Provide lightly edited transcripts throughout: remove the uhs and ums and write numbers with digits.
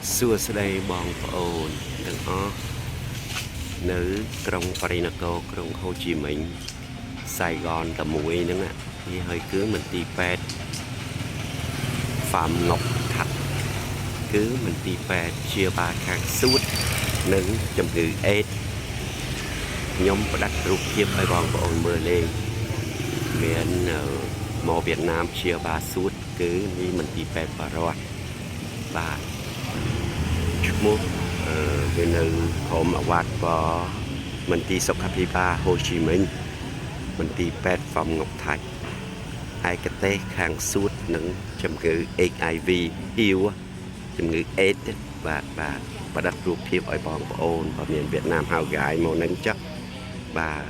សួស្តីបងប្អូនទាំងអស់នៅក្រុងបរិណកោក្រុងហូជីមិញសៃហ្គនតែមួយហ្នឹងណានេះហើយគឺមន្ទីរពេទ្យហ្វាមងុកថាត់គឺមន្ទីរពេទ្យព្យាបាលខាងសួតនិងជំងឺអេដខ្ញុំផ្ដាច់រូបភាពឲ្យបងប្អូនមើលលេងមានមកវៀតណាមព្យាបាលសួតគឺនេះមន្ទីរពេទ្យបរតបាទ ឈ្មោះអឺវានៅក្រុមអវត្តបមន្ទីរសុខាភិបាលហូជីមិញមន្ទីរពេទ្យហ្វមងុកថាច់ឯកទេសខាងសួតនិងជំងឺ HIV អ៊ីវជំងឺ AIDS បាទបាទផ្ដិតរូបភាពឲ្យបងប្អូនបើមានវៀតណាមហៅកាយមកនឹងចុះបាទ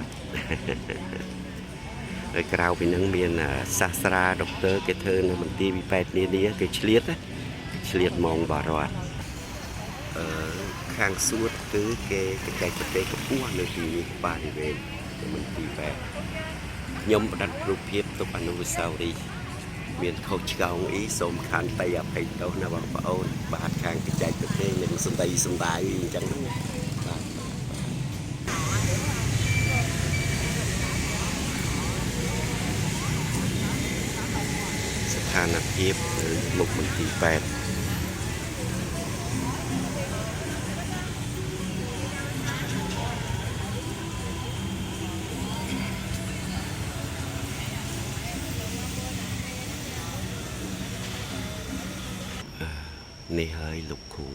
ហើយក្រៅពីនឹងមានសាស្ត្រាដុកទ័រគេធ្វើនៅមន្ទីរវិពេទ្យនានាគេឆ្លៀតណាឆ្លៀតហ្មងបារត់ អឺខាងសួតគឺគេបច្ចេកទេសកម្ពស់នៅទីនេះបរិវេណមន្ទីរពេទ្យខ្ញុំផ្ដិតរូបភាពទុកអនុស្សាវរីយ៍មានខុសឆ្គងអីសូមខន្តីអភ័យទោសណាបងប្អូនបាទខាងបច្ចេកទេសនិងសំដីសំដាយអញ្ចឹងណាបាទបាទស្ថានភាពនៅមុខមន្ទីរពេទ្យ នេះហើយលោកគ្រូ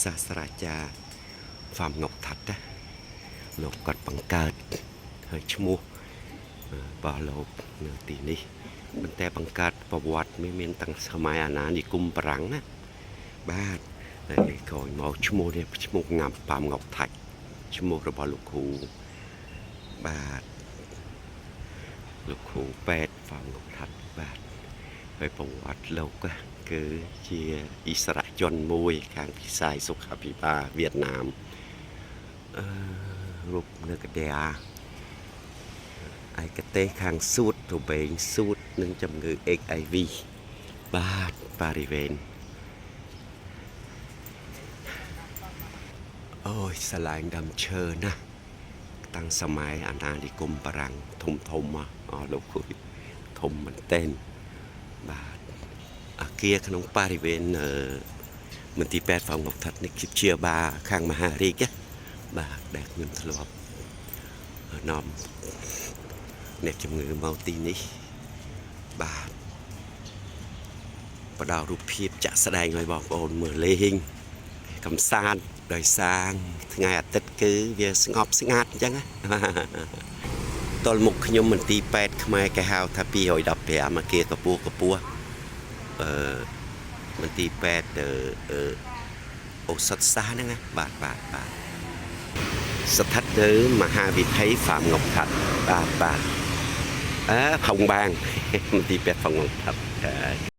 សាស្ត្រាចារ្យហ្វាមងុកថាត់ណាលោកគាត់បង្កើតហើយឈ្មោះរបស់លោកនៅទីនេះប៉ុន្តែបង្កើតប្រវត្តិមានមានតាំងសម័យអាណានិគមបារាំងណាបាទហើយក្រោយមកឈ្មោះនេះឈ្មោះងាំហ្វាមងុកថាច់ឈ្មោះរបស់លោកគ្រូបាទលោកគ្រូពេទ្យហ្វាមងុកថាត់បាទ ហើយប្រវត្តិលោកណាគឺជាអិសរាជជនមួយ ខាងវិស័យសុខាភិបាលវៀតណាមអឺរូបនៅកដាឯកទេសខាងសួតរបេងសួតនិងជំងឺ HIV បាទបរិវេណអូយសាឡាងដើមឈើណាស់តាំងសម័យអាណានិគមបារាំងធំធំមកអស់លោកគួយធំមែនទែនបាទ អាគារក្នុងបរិវេណអឺមន្ទីរពេទ្យហ្វងងុកថិតនេះជាបាខាងមហារាជណាបាទដែលខ្ញុំធ្លាប់នាំអ្នកជំងឺមកទីនេះបាទផ្ដល់រូបភាពចាក់ស្ដែងឲ្យបងប្អូនមើលលេងកំសាន្តដោយសារថ្ងៃអាទិត្យគឺវាស្ងប់ស្ងាត់អញ្ចឹងណា តលមុខខ្ញុំមន្ទីរពេទ្យខ្មែរគេហៅថា215អាគារកម្ពស់កម្ពស់អឺ មន្ទីរពេទ្យអឺអឺឱសថសាស្ត្រហ្នឹងណាបាទបាទបាទស្ថិតនៅមហាវិថីហ្វាមងុកថាត់បាទបាទអើផុងបាង មន្ទីរពេទ្យហ្វាមងុកថាត់អឺ